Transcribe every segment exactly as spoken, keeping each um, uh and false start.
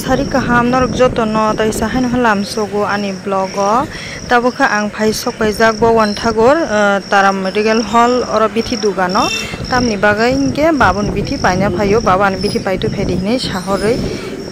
Sari kaham norok jotono taisa haino lamsogo ani vlog o. Tabukha ang phai sok paijak Bhogoban Thakur, ah, Tara Medical Hall oro bithi dugano. Tamni bagwi hinkhe babuni bithi paina phaio, baba ani bithi paitu phedi hinwi sahorwi.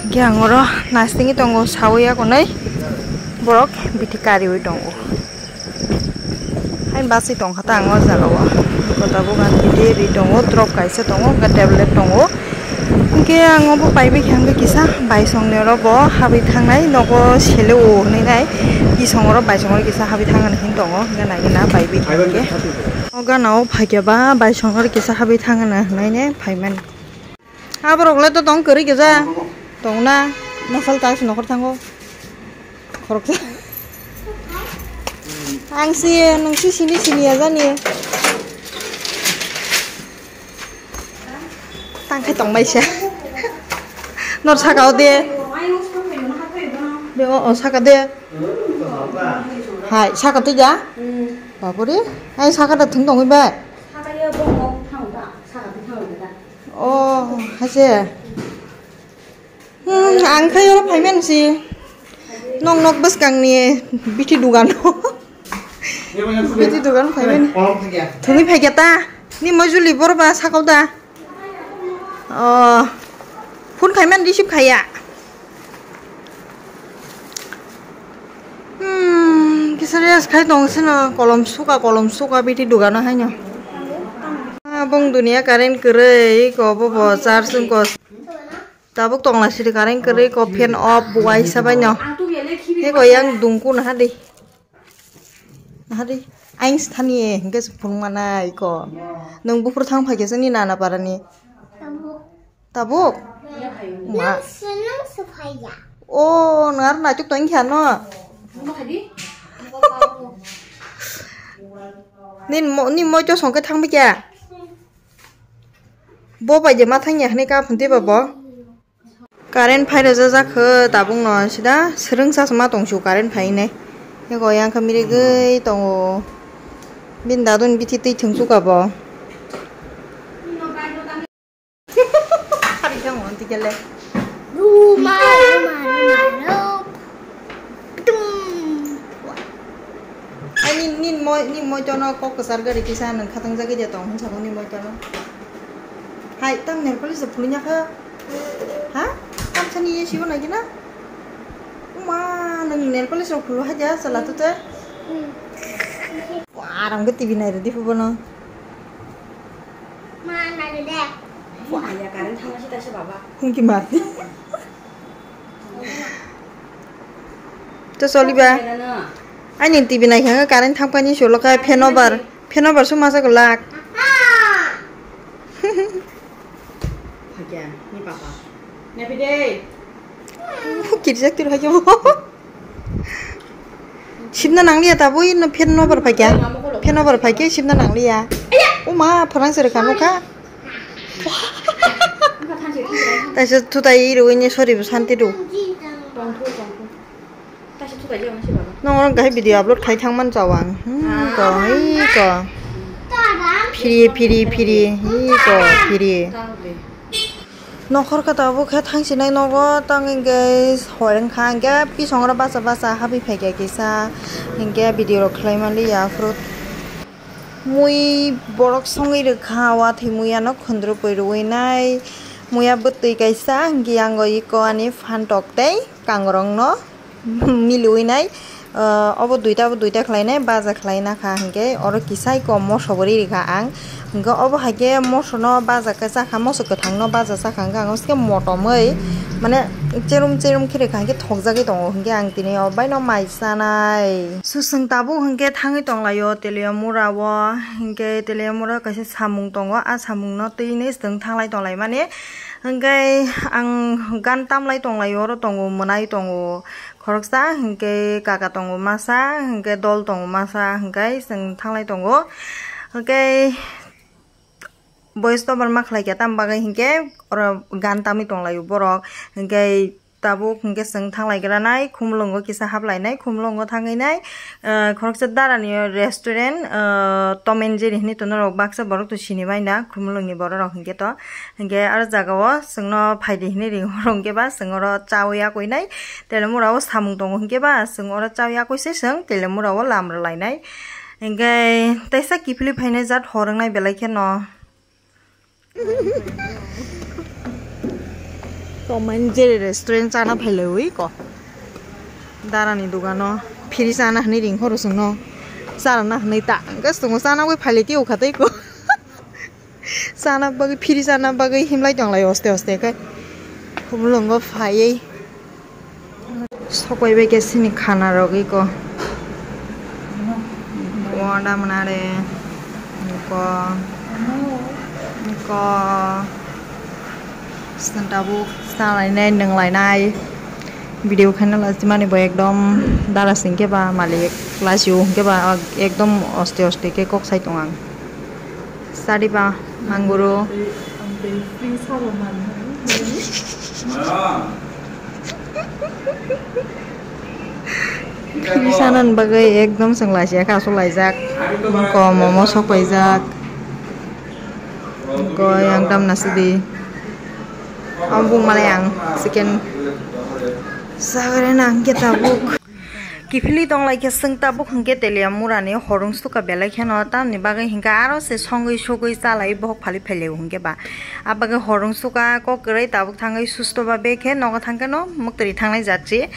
Hinkhe ang oro nasingwi tongo, sawi yakonai borok bithi kariwi tongo. Hai basi tongkha ta ang o jaga o. Kota bugan kiti ri tongo, drop kaisa tongo, hwnkhe tablet tongo. Hwnkhe ang obo paibai khe hwnkhe kisa baisong ni oro bo habwi thangnai, nogo sele o hwnwi nai. Bisong oro baisong oro kisa habwi thangani hin tongo, hwnkhe nai na paibai khe hwnkhe. O gana o phaikhe ba baisong oro kisa habwi thangana hwnwi ne phaimani. Aborok le to tong kwrwi kisa. Tong na. Mosal ta si nokhor thango. Khoroksa. Ang si, nung si sini sini ya jani. Tang khai tong bai sa. Nor saka o de. Be o, o saka de. Hai, saka twi ja. Bapore. Ai saka da thung tong bai. O, hase. Hmm, ang khai oro phaiman si. Nong nok bwskang ni bithi dugan. Bithi dugan phaiman. Thungwi phaikya ta. Ni mojuli bor ba sakau da. O. Phone khaiman receive khaiya. Hmm, kisa rest khai tong sino, kolom suka, kolom suka, bithi dugano haino. Ah, bong dunia current kwrwi, ko bo bo charge wngko. Tabuk tongla siri current kwrwi, ko fan off, buai sabaino. Eko yang dungku naha di. Naha di. Aing sthani, hingke se phunuk mana eko. Nung buphuru thang phaikhe se ni nana parani. Tabuk? Ma. Nang se, nang se phaiya. O, nang aro naituk tong kha no. Nin mo, nin moi to songke thang bikya. Bo bai je ma thang ya hne ka phunti ba bo. Current phai rwjak jak kho tabuk no sida swrwng sa ma tong su current phai ne. Ego yang kha mirigwi tongo. Bin dadun bithi twi thung su ka bo. Hari jang on tikele. Ruma, ruma, ruma, ruma. Tum. Ai, nin, nin moi, nin moi tono kok kwchar gari kisa nang khatang jagwi de tong, hwn sabo nin moi tono. Hai, tang nail polish rok phulwi nya kha? Ha? Tang sani ye sibo nai gina? Uma, nang nail polish rok phulu ha ja, chala tu te? Wah, rang ke T V nai redi phu bono. Ma, nai de. Wah, ya current thang si ta se baba. Hung ki ma. To choli ba. Ani T V nai kha current thang pani solo kha fan over. Fan over suma sa lak. Phakya ni papa. Napi de. Kirjak tir phakya bo. Sibna nangliya ta bui no fan over phakya. Fan over phakya sibna nangliya. Uma pharang sere kanu kha. Taisa tutai rwini sori bo santi do. Nong orang kahai video upload khai thang man chawang. Hmm, ko, hi ko. Phiri, phiri, phiri, hi ko, phiri. Nokhor kata bo khe thang sinai nogo tang engke horeng kha engke pisong oro basa basa habwi phaikya kisa engke video rok khlai manliya fruit. Mui borok songwi rwkha, wathwi muiano khundrupui rwui nai. Muiya bwtwi kaisa, hwnkhe yango iko ani phantok tei kangrongno miliui nai. Ah, obo duita, obo duita khlai nai, baja khlai na kha, hwnkhe oro kisa iko moso bo ri rwkha ang. Hwnkhe obo hai khe mosono baja khe chakha, moso kwthangno baja chakha, hwnkhe ang omo se khe motomwi, mane, cherum cherum khe rwkha, hwnkhe thokjagwi tongo, hwnkhe ang tini o baino mai chanai. Suswng tabuk hwnkhe thangwi tonglaio Teliamura o, hwnkhe Teliamura kaisa samung tongo, a samungno twi hinwi swtwng thanglai tonglaimani. Hwnkhe ang gan tamlai tonglaio, oro tongo, mwnai tongo khoroksa, hwnkhe kaka tongo masa, hwnkhe dol tongo masa, hwnkhe chwng thanglai tongo. Hwnkhe voice over ma khlai khe, tamo bagwi hinkhe oro gan tamwi tonglaio borok, hinkhe Tabuk hwnkhe chwng thanglai granai, Khumulwngo kisa haplainai, Khumulwngo thangwi nai, ah, khoroksa darani restaurant, ah, Tom and Jerry hinwi tongnai rok, baksa borok to sini bai na, Khumulwngni borok rok hwnkhe to. Hwnkhe aro jagao chwngno phaidi hinwi ring horo hwnkhe ba chwng oro chawi yakwi nai, Telemura o samung tongo hwnkhe ba chwng oro chawi yakwi se chwng Telemura o lam rwlainai. Hwnkhe teisa kiphilwi phainai jat hor wngnai belai kheno. Tom and Jerry restaurant chana phailawi ko. Darani dogano phiri chana hinwi ring horo chwngno. Charwna hinwi ta hwnkhe chwngno chana wi phailai tei ukha tei ko. Chana bagwi phiri chana bagwi himlai tonglai oste oste khe. Khumulwngo phaiwi. Sokoi bai khe sini khana rok iko. Wada mwnare. Iko. Iko. Santa bu salainai nunglainai. Video khana lachimani bo ekdom dara singkhe ba malik lachio hwnkhe ba ekdom oste oste khe kok sai tong ang. Sadi ba mangoro. Phiri sanani bagwi ekdom chwng lasia khe aswk laijak. Ko momo sok paijak. Ko yang tam nasi di. Ang bung malai ang chicken. Sagre nang khe tabuk. Kiphilwi tonglai khe chwng tabuk hwnkhe Telemurani horung suka belai kheno, tamni bagwi hwnkhe aro se songwi sugwi chalai bohok phali phailaibo hwnkhe ba. A bagwi horung suka kok kwrwi tabuk thangwi susto ba be khe nogo thangkheno mwktwiri thangnai jat se.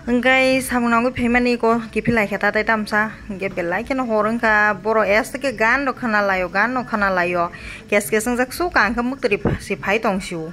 Hwnkhe samung nangwi phaimani ko kiphilai khe tatai tamsa hwnkhe belai kheno hor wngkha, boro esta khe gan rok khna laio, gan rok khna laio, kes kes wngjak suka hwnkhe mwktwiri si phai tong sio.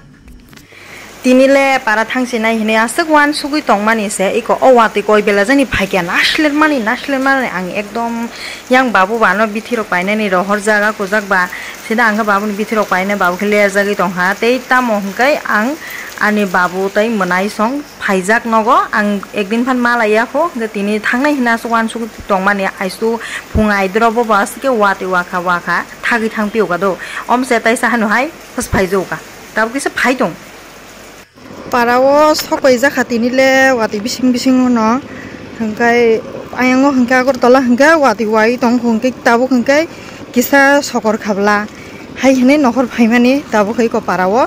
Tini le para thang sinai hinui aswk uansugui tongmani se, iko o watui koi belajani phaikya nasler mani, nasler mani ang ekdom yang babu bano bithi rok painani rohor jaga kujak ba, sida ang khe babuni bithi rok painai, babu khe lerjagui tongkha, tei tamo hwnkhe ang ani babu tei mwnai song phaijak nogo, ang ekdin phan malaiya kho, hwnkhe tini thangnai hwnwi aswk uansugui tongmani, aisu phung aidrobo bo aswk khe watui wakha wakha thagui thang phiyokha do, omse taisa hano hai. Phas phai jokha. Tabuk kisa phai tong. Para o sok pai jakha tini le watui bising bising no. Hwnkhe ayang o hwnkhe Agartala hwnkhe watui wai tong hwnkhe tabuk hwnkhe kisa sokor khabla. Hai hwnwi nokhor phaimani tabuk hai ko para o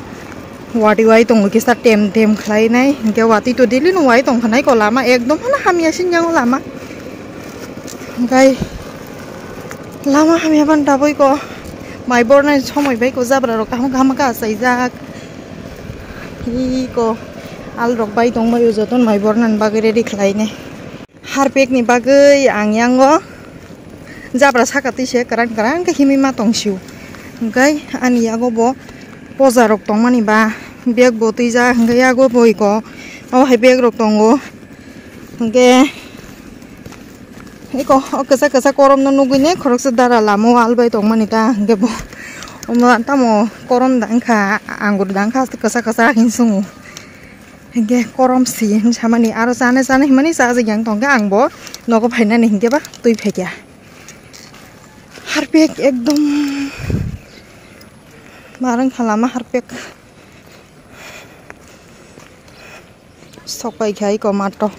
watui wai tongo kisa tem tem khlai nai hwnkhe watui to daily no wai tong kha nai ko lama ekdom hano hamya sini yang o lama. Hwnkhe lama hamya ban tabuk ko. Mai bornani somoi bai ko jabra rok kaham kaham khe achaijak. Iko al rok bai tongbai o joto mai bornani bagwi ready khlainai. Harpek ni bagwi ang yango jabra saka twi se kwran kwran khe himwi ma tong sio. Hwnkhe ani yago bo poja rok tongmani ba bag bo twijak hwnkhe yago bo iko o hai bag rok tongo. Hwnkhe eko o kwchak kwchak korom no nugui ne khoroksa dara lama o albai tongmani ta hwnkhe bo omo tamo korom da wngkha angur da wngkha kwchak kwchak hinwi swngo hwnkhe korom si hinwi samani aro chana chana hinmani chajak yang tongkhe ang bo nogo phainani hwnkhe ba twi phaikha harpek ekdom marwng kha lama harpek. Sok pai kha iko mato.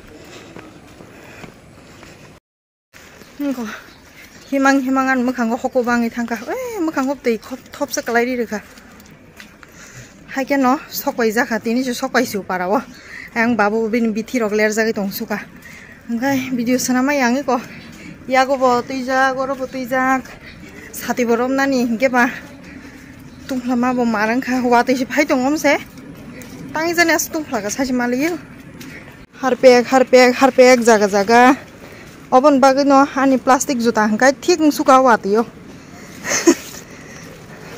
Niko himang himang an mwkhango hoko bangwi thangkha. Eh, mwkhango twi khop thopsa kwlai ri rwkha. Haikhe no sok pai jakha, tini se sok pai su para o. Ang babu bini bithi rok lerjagwi tong suka. Hwnkhe video swnamai ang iko. Yago bo twijak, oro bo twijak. Sati bo romnani hwnkhe ba. Tungphla ma bo marang kha, watwi se phai tongo se. Tang jani as tungphla ka sachi maliyo. Harpek, harpek, harpek, jaga, jaga. Obon bagwi no ani plastic juta hwnkhe thik wng suka watwi o.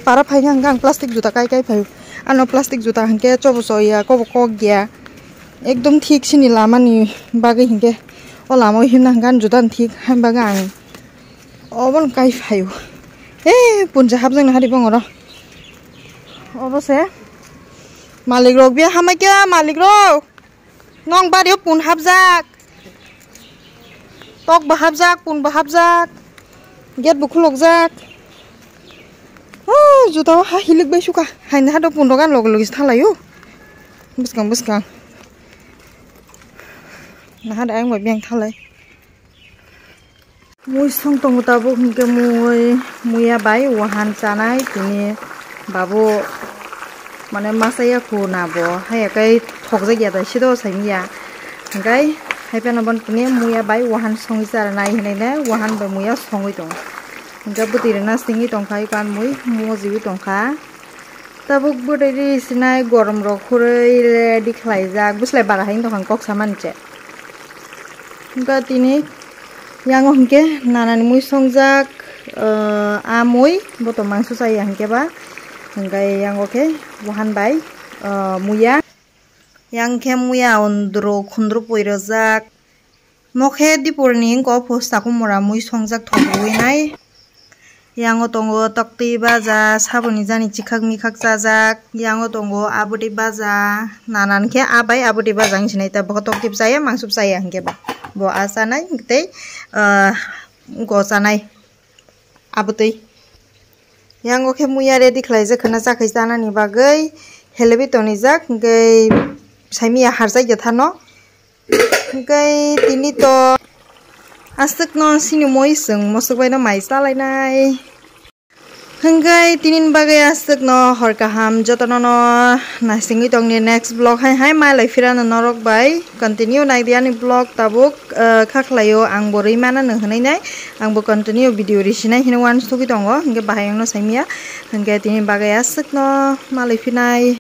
Para phai hwnkhe ang plastic juta kai kai phai. Ano plastic juta hwnkhe chobo choya, kobo kok ya. Ekdom thik sini lama ni bagwi hwnkhe. O lama o himna hwnkhe ani juta thik, haini bagwi ang Obo no kai phaio. Eh, punja hapjak na hari bongoro. Obo se. Malik rok biya hamai kya, malik rok. Nong bario pun hapjak. Tok bo hapjak, pun bo hapjak. Gate bo khulokjak. Oh, juta o ha hilik bai suka. Haini hado pun rok an loge loge se thalaio. Bwskang bwskang. Naha de ayang bai beng thalai. Mui song tongo tabuk hinkhe mui muya bai wahan chanai tini babu mane masa ya khu na bo haya kai thokjak ya da sido saimiya. Hinkhe hai phano bon tini muya bai wahan songwi charanai hinwi ne wahan bai muya songwi tongo. Hinkhe bwtwi rwna singwi tongkha iko mui mujiwi tongkha. Tabuk bwtwi ri sinai gorom rok khurui ready khlaijak bwslai bara hai wngtongkha kok samani che. Hinkhe tini yango hinkhe nanani mui songjak, ah, a mui boto mangso chaya hinkhe ba. Hinkhe yango khe wahan bai, ah, muya. Yang khe muya ondro khundro pui rojak. Mokhe dipor ni wngkha o phosta kumura mui songjak thok rwui nai. Yango tongo toktwi baja, saboni jani chikhak mikhak chajak. Yango tongo abwtwi baja, nanan khe abai abwtwi baja wng sinai ta, bokhok toktwi chaya, mangso chaya hinkhe ba. Bo a chanai tei, ah, go chanai abwtwi. Yango khe muya ready khlaijak khwna chakhai chanani bagwi helebi tonijak, hinkhe saimiya harjak ya thano. Hinkhe tini to aswkno sini moi chwng mosok baino mai chalainai. Hinkhe tini bagwi aswkno hor kaham jotono no naisingwi tongni next vlog hai hai malai phirano norok bai continue naidi ani vlog tabuk, ah, kha khlaio ang bo rwi manano hinwi nai ang bo continue video risinai hinwi uansugwi tongo hinkhe bahai wngno saimiya hinkhe tini bagwi aswkno malai phinai.